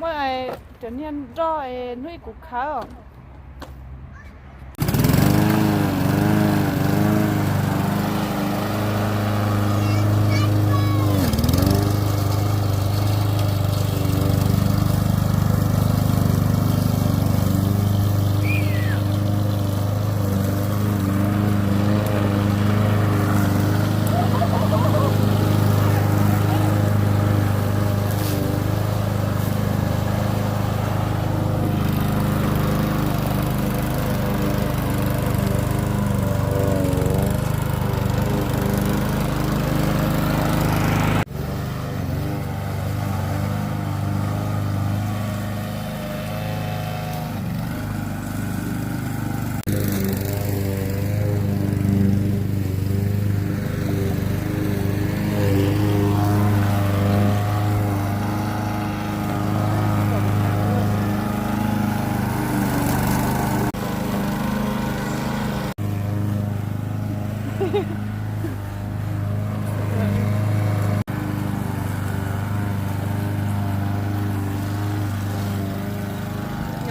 Muaj cov niag nroj hnub ib kuv khawb.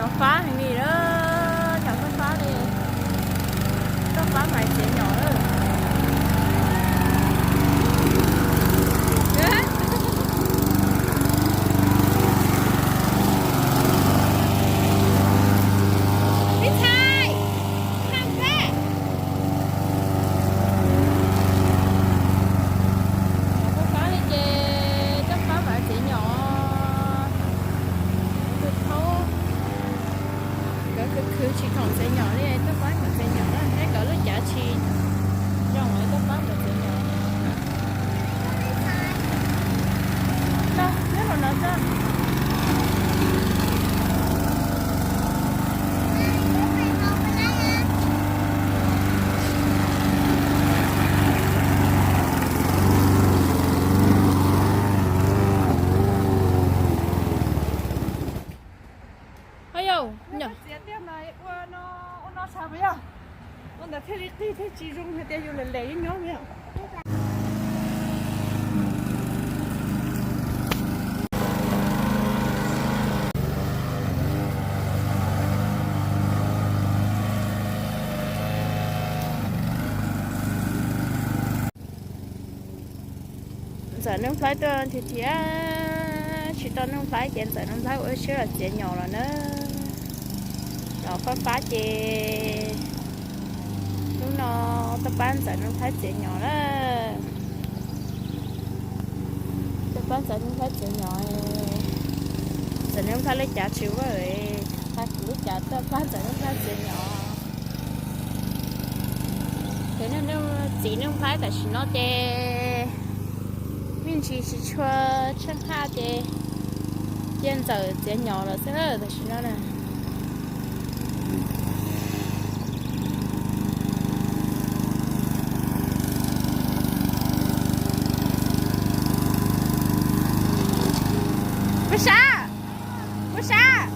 Nyob fab heev li lawm, cov fab fab li, tuaj fab mas txiav nyom lawm. Ib txhais, tham peb. Tuaj fab li ces tuaj fab mas txiav nyom. Nkawd khwv khwv tsis khoom txiav nyom li, tuaj fab khoom txiav nyom na, thiab nkawd lub cav tsis zoo li, tuaj fab khoom txiav nyom. Nyob hauv no xwb. Ho yau, nyob txiav tiag mas ua no, ua no sav puas yog? Ua ntawd thiaj li qig thiaj tsis zoo hais tias yus lem lem nyob nyob. Ntxawm Nuj Nplhaib tuaj nrhiav nrhiav tsis tau Nuj Nplhaib ces Ntxawm Nuj Nplhaib ua siab los txiav nyom los na. Los fab fab ces hnub no tuaj pab Ntxawm Nuj Nplhaib txiav nyom na. Tuaj pab Ntxawm Nuj Nplhaib txiav nyom. Ntxawm Nuj Nplhaib lub cav tsis ua, tag kis lub cav tuaj pab Ntxawm Nuj Nplhaib txiav nyom. Ces txiv Nuj Nplhaib tam sim no ces me ntsis tsis tshua tsheej haj ces cia Ntxawm txiav nyom lawm xwb tam sim no na. Puas sab? Puas sab?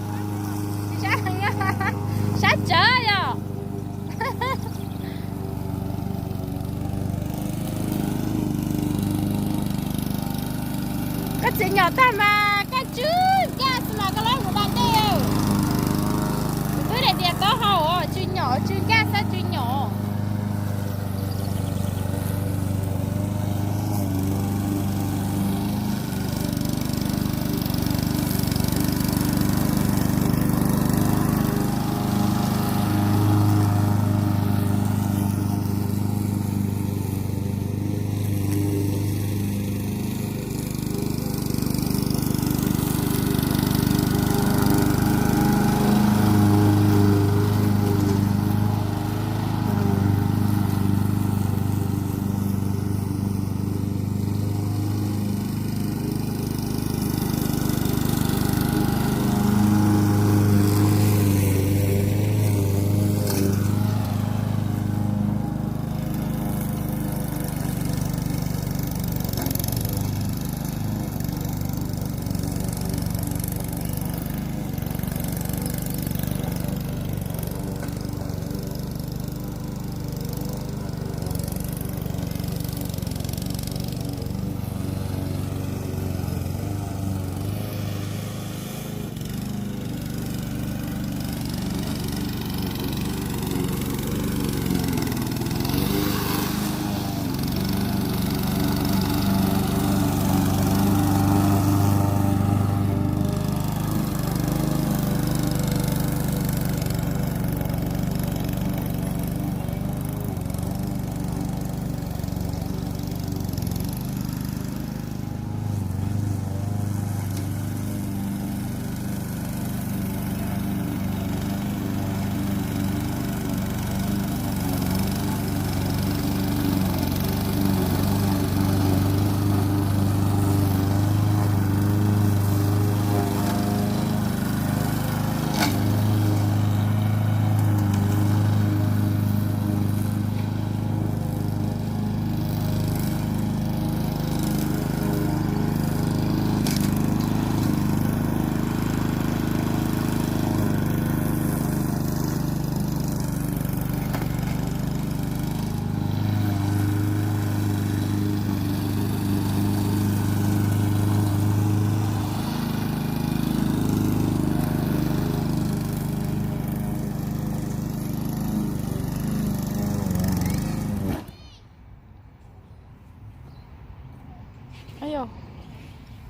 Sab heev, sab tsawv yom. Koj txiav nyom tag mas koj tsw nkaj xwb mas koj lab mus da ntej. Kuv twb hais tias taub hau tsw nyom tsw nkaj xwb tsw nyom.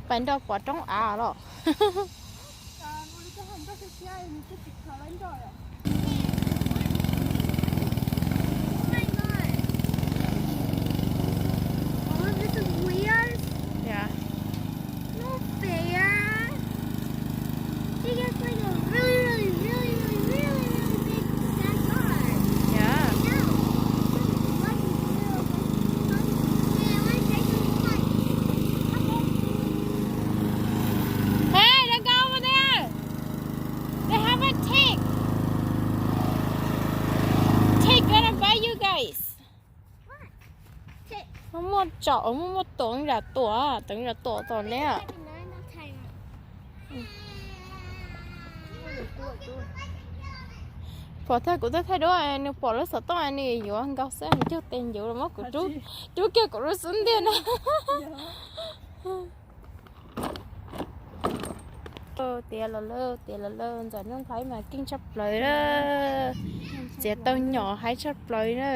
Pais nrog pom roob av los. All of this is weird. Yeah. No fair. She gets like a really, really, really, really, really, really big backyard. Yeah. No. She gets one little, one, one, yeah, one big one. Okay. Hey, don't go over there. They have a tick. Tick gonna bite you guys. Muaj muaj tsom, muaj muaj tuam, zam tuam, tuam zam tuam tom neb. Pom thaij kuv thaij thaij duab, nws pom lub xov tooj nws yuav nkaus xwb, nws cog tes ncuv los muab kuv rub, rub kiag kuv lub xub ntiag na. Tiav los lawm, tiav los lawm, ntxawm Nuj Nplhaib mas keej tshaj plaws na. Txiav tau nyom haib tshaj plaws na.